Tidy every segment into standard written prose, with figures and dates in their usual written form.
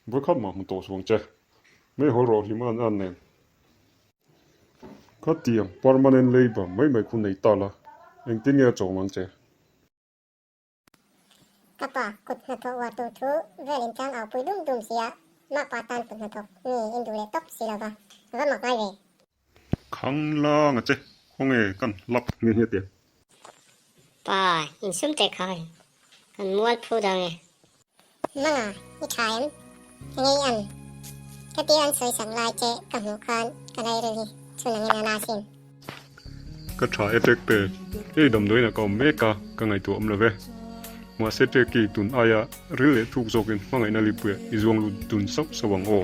Vawikhat mah hmu tawh suang che. Mei hawl rawh hlim an an nen. Khatiang permanent labour mai mai khu nei ta la, engtin nge a chawm ang che? Ka pa kut hnathawh uar tur thu vel in tlang au pui dum dum sia, mah pa tan kut hnathawk mi in duh leh tawp si lo va, va mak ngai ve. Khang lang a che, khawnge kan lak nghe nghe teh. Pa, insum teh khai, kan mual phu dang e. Manga, i tha em? Enge i an? Ka tir an sawi sak lai che ka hmuh khan ka lairil hi chhun angin a na sin. Ka tha e tek te, hei damdawiin ah ka awm mek a, ka ngaihtuah awm lo ve. Mahse Teki tun aia ril leh thuk zawkin hmangaihna lipuiah i zuang lut dun sauh sauh ang aw.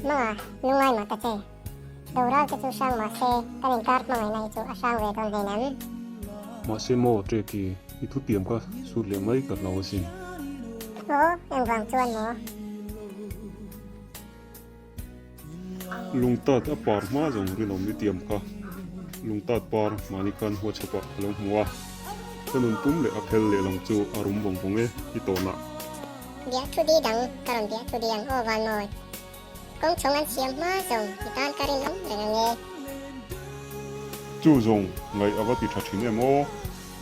Manga, lungngai mah ta che. Doral te chu hrang mahse kan inkar hmangaihna hi chu a hrang ve dawn hleinem. Mahse maw Teki, i thutiam kha sut leh mai ka hlau asin. Aw, engvang chuan maw? Lungtat a par hma zawng rinawm i tiam kha. Lungtat par mahni khan huachhawpah ka lo hmu a. Ka nun pum leh a phel lehlam chu a rum vawng vawng e i tawnah. Biah thu di dang ka rawn biah thu di ang aw Vanmawi. Kawng chhawng an siam hma zawng i tan ka rinawm reng ang e. Chu zawng ngaih a va ti tha thin em aw.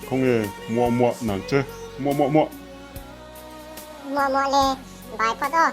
Khawnge muah muah nang che muah muah muah. Muah muah le, bai phawt aw.